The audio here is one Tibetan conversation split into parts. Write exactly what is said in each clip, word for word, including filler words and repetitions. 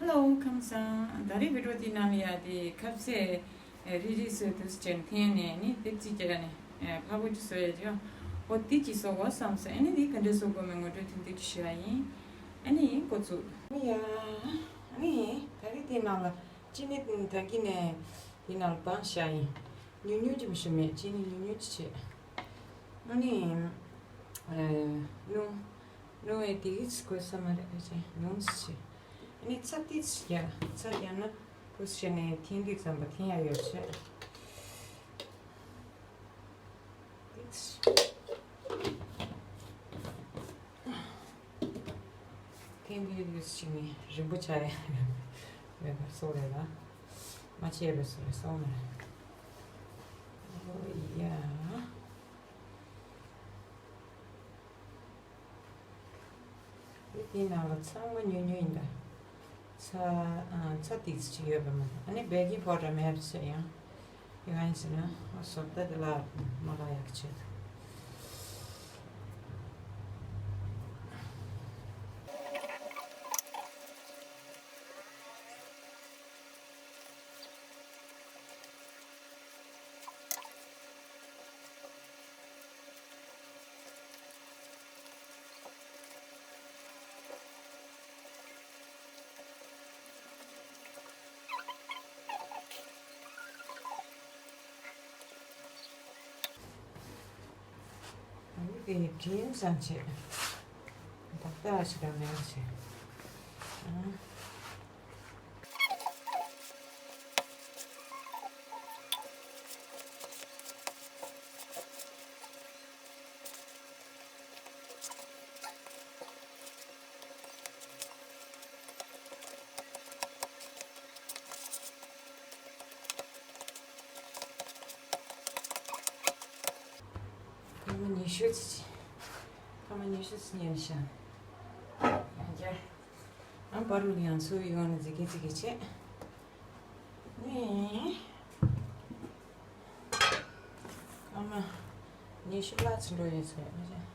Hello ཁམས་བཟང་། ད་རེས་བི་ཌི་ཡོ་དེའི་ནང་ལ་ཡ་དེ་ཁ་ཟས་རིལ་རིལ་བཟོས་འདུག་ཟེར་ནས་འཐེན་ནས་ནི་དེབ་ཅིག་རྒྱག་ནས་ཕ་བུ་ཅིག་བཟོ་ཡ་ཅིག་ཡོང་། འོ་དེ་ཅིག་བཟོ་དགོས་བསམ་སོང་། ཨ་ནི་དེ་ག་འདྲས་བཟོ་དགོས་མིན་ངོ་སྤྲོད་ཐུང་ཐུང་ཅིག་ཞུ་ཡ་ཡིན། ཨ་ནི་འགོ་བཙུགས། ཨ་ནི་ཡ། ཨ་ནི་ད་རེས་དེའི་ནང་ལ་ཅི་ནི་ད་གི་ནས་དེའི་ནང་ལ་བང་བཞག་ཡིན། ཉུང་ཉུང་ཅིག་མི་ཞུ་མེད་ཅི་ནི་ཉུང་ཉུང་ཅིག་བྱས། ཨ་ནི། ཨ། སྣུམ། སྣུམ་ཨེ་དེ་གིས་དགོས་ས་མ་རེད་ཨེ་ཅེ་ནོམ་སི་ཅེ། ཨ་ནི་ཚྭ་ཏིས་ཡ་ཚྭ་ཡང་ན་བུ་ཤེ་ནས་འཐེན་དུས་ཙམ་པ་འཐེན་ཡ་ཡོད་ཅེ། ཏིས། འཐེན་དུས་དུས་ཤིག་ནི་རིང་པོ་ཆགས་ཡ་མེད་པར་སོ་རེད་ལ། མ་ཆད་པའི་སོ་རེད་སོང་ནས། ཨོ་ཡ། དེའི་ནང་ལ་ཚང་མ་ཉུང་ཉུང་ཡིན་ད། ཚྭ། ཨ། ཚྭ་ཏིག་ཙམ་ཅིག་ཡོད་པ་མ་གཏོགས། ཨ་ནི་བེ་ཀིང་པའུ་ཌར་མེད་པ་བྱས་ཡང་། ཡང་ཡིན་ཟེར་ན་ཨ་བཟོ་ལྟ་དེ་ལ་མ་ལ་ཡག་ཆེད་དུ། ཨ་ནི་དེ་དྲིན་བཟང་ཆེ། ཏག་ཏག་ཞིག་དང་མེད་ཞིག་ཨ། སྐར་མ་ཉི་ཤུ་ཙམ་ཅིག་སྐར་མ་ཉི་ཤུ་ཙམ་ཉལ་ཤག་ཡང་བསྐྱར། ཨ་པ་རུ་ལ་ཡང་ཚུར་ཡོང་ནས་ཟི་གི་ཟི་གི་བྱེད། ནས། སྐར་མ་ཉི་ཤུ་ལྷག་ཙམ་འགྲོ་ཡོད་ཚོད་མི་བྱེད།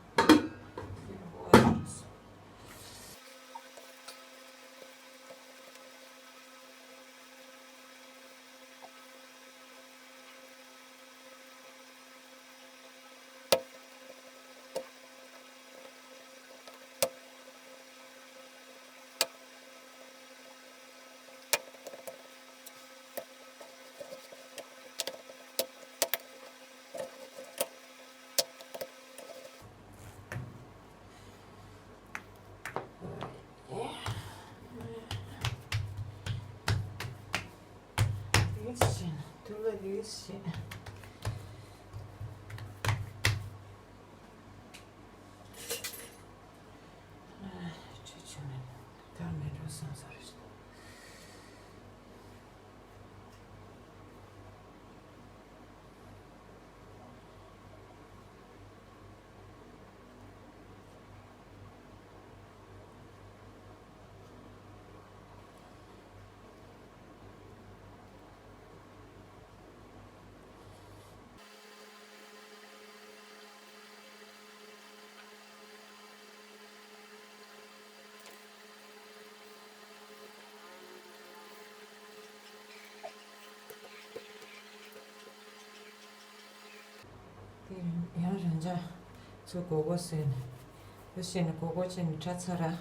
ཡིས་བྱས་ན་དུ་བ་ཡིས་བྱས། ཨ། ཁྲིད་ཆུ་མེད་ད་མེད་འགྲོ་སང་ས་རེད། དེ་ཡང་རང་ཅག་ཚོ་སྒོར་སྒོར་བཟོས་ནས་བུ་བཤད་ནས་སྒོར་སྒོར་བྱས་ནས་གྲྭ་ཚར་ར།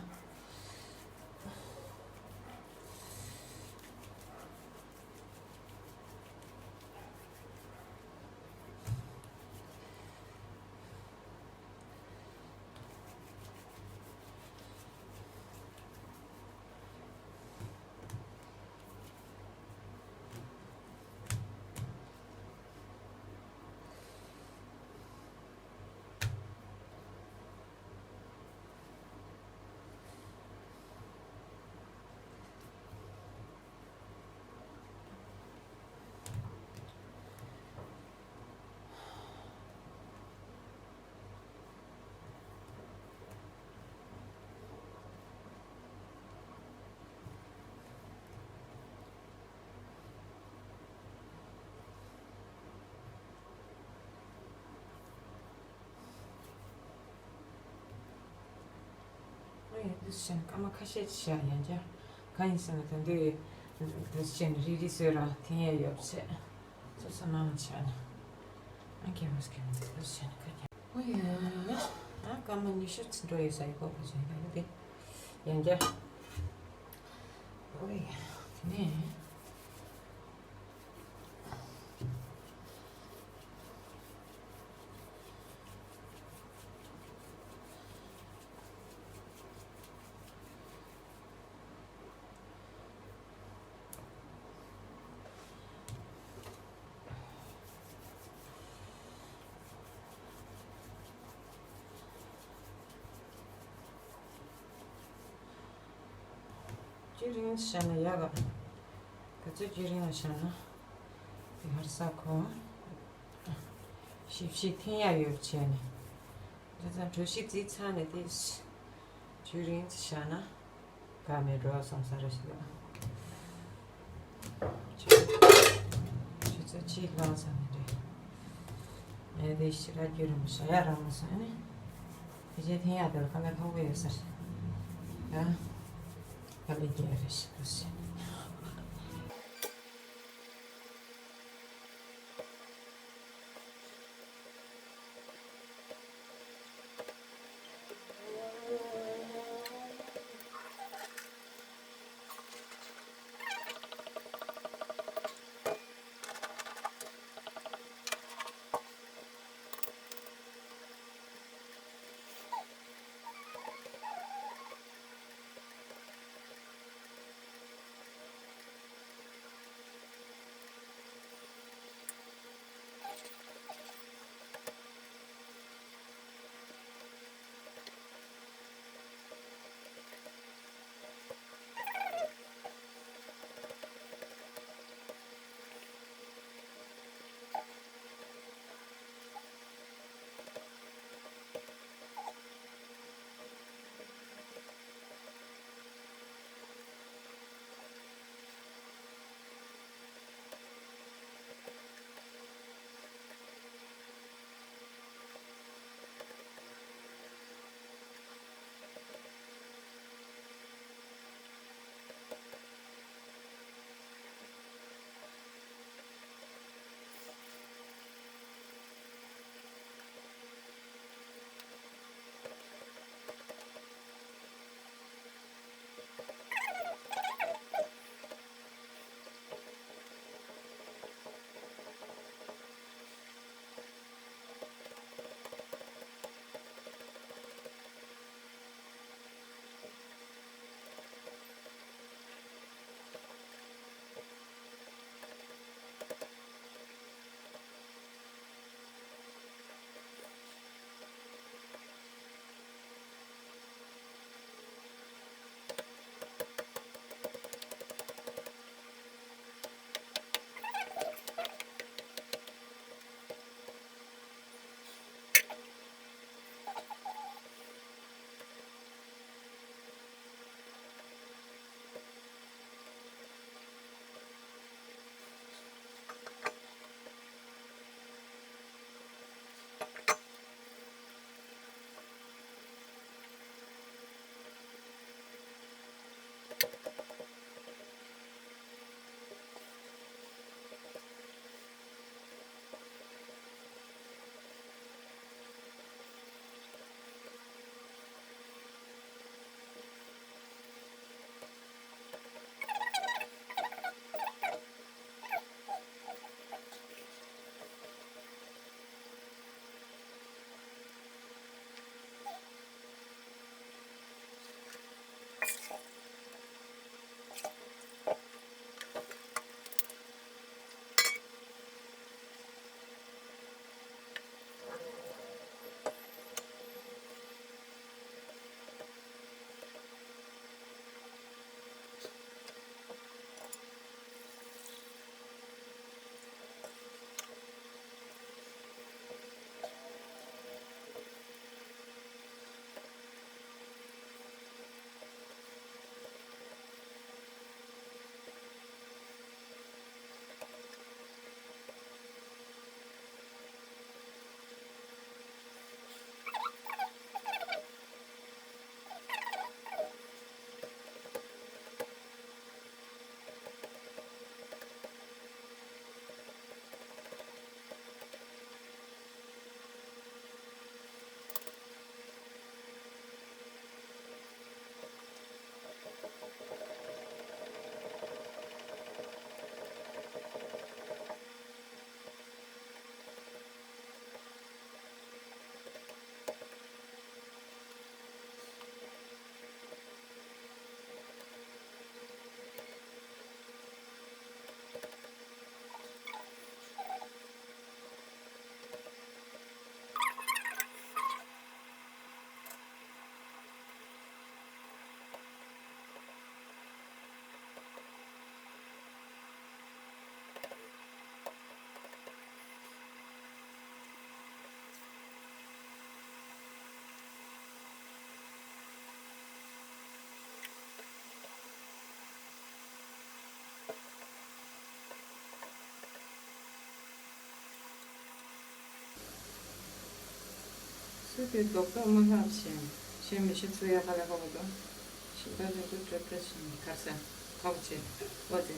ཨེ་འདི་བཞིན་སྐར་མ་ཁ་ཤས་ཤིག་བཞག་ཡང་བྱས། གང་ཡིན་ཟེར་ན་ད་འདི་འདི་བྱས་ནས་རིལ་རིལ་བཟོས་ར་འཐེན་ཡས་ཡོད་བྱས། སོ་སོ་མང་ཆ་ན། ཨ་ཁེ་མོ་སྐེ་མོ་འདི་བྱས་ནས་ཁ་ཁེ། ཨོ་ཡ། ཨ་སྐར་མ་ཉི་ཤུ་ཙམ་འགྲོ་ཡོད་ས་ཡི་གོ་བ་བྱས་ཡ་འདི། ཡང་བསྐྱར། ཨོ་ཡ། དེ་ནས། རྒྱུན་རིང་བཞག་ན་ཡག་ག་ག་ཚོད་རྒྱུན་རིང་ལ་བཞག་ན། དེ་ཧར་ས་ཁོ། ཞིབ་ཞིབ་འཐེན་ཡག་ཡོད་བྱས་ནས། དེ་ཙམ་གྲོ་ཞིབ་རྩིས་ཚང་ནས་དེ། རྒྱུན་རིང་བཞག་ན། ག་མེད་འགྲོ་སོང་ས་རེད་ཞིག་ལ། ཆུ་ཚོད་གཅིག་ལངས་ས་ནས་རེད། ངས་དེ་ཞི་ར་རྒྱུན་རིང་བཞག་ཡ་རང་མ་སོང་ནས། དེ་རྗེས་འཐེན་ཡག་དེ་ལ་ཁ་མེད་ཁག་པོ་ཡོད་ས་རེད། ཡ། ག་ལེ་རྒྱལ་རེད་ཞིག་ལ་ཞིག་ཚུལ་དེ་རྡོག་རྡོག་མ་ལྷག་ཞིང་ཤེས་མི་ཤེས་ཚུལ་ཡ་ཁ་ལས་ཁ་བོ་དང་། ཤིང་རྟ་ལས་དུ་བྲེ་བྲེ་ཞིང་གར་ས་ཁ་བོ་ཆེ་བ་དེ།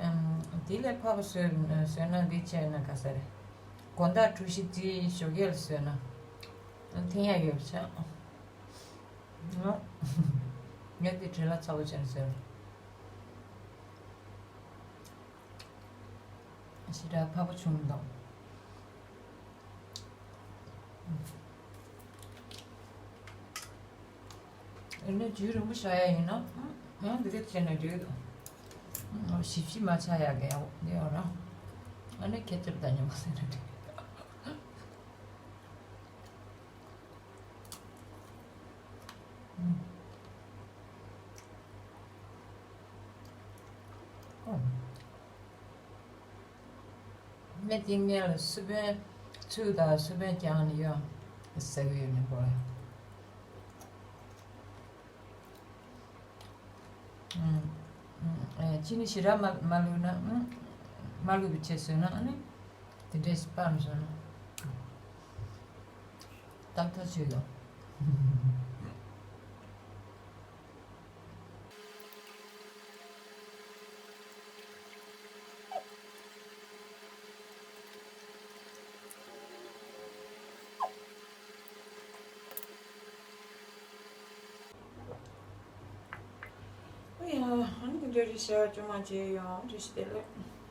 ཨམ། དེ་ལས་ཕར་བཟོས་བཟོས་ན་འདི་བྱས་ན་ག་ས་རེད། དགོང་དག་གྲུ་བཞི་རྩིས་ཞོགས་ཀས་ལ་བཟོས་ན་འཐེན་ཡག་ཡོད་པ་ཆགས། ངས་འདི་བྲེལ་བ་ཚ་པོ་བྱས་ནས་བཟོས། ཞེ་དྲག་ཕར་བ་བྱུང་མི་འདུག་ཨ་ནི་རྒྱུན་རིང་པོ་བཞག་ཡ་ཡིན་ན། ཨང་འདི་ག་བྱས་ན་འགྲིག་འདུག་ཞིབ་ཞིབ་མ་ཆགས་ཡག་གི་ཡག་འདི་ཡོད་ར། ཨ་ནི་ཁེ་ཅབ་དང་ཉམས་པ་ཟེར་ན་འགྲིག་ཨོ། སྨན་ཏིང་ངེ་ལ་སུ་བན་ཚུགས་དང་སུ་བན་ཀྱང་ནི་ཡོད་ཟེར་གི་ཡོད་ནི་གོ་ལ། ཨ་ནི་ཨ་ཅི་ནི་ཞེ་དྲག་མ་མ་བླུགས་ན། ཨ་མ་བླུགས་པའི་ཆེད་བཟོས་ན། ཨ་ནི་དེ་འདྲས་སྤངས་སོང་ན་ཏག་ཏག་བྱོས་ཡོང་། ཨོ་ཡ། ཨ་ནི་དེ་འདྲ་རེད་ཤག་ཅུང་མ་བྱས་ཡོང་། རེད་ཤག་དེ་ལས།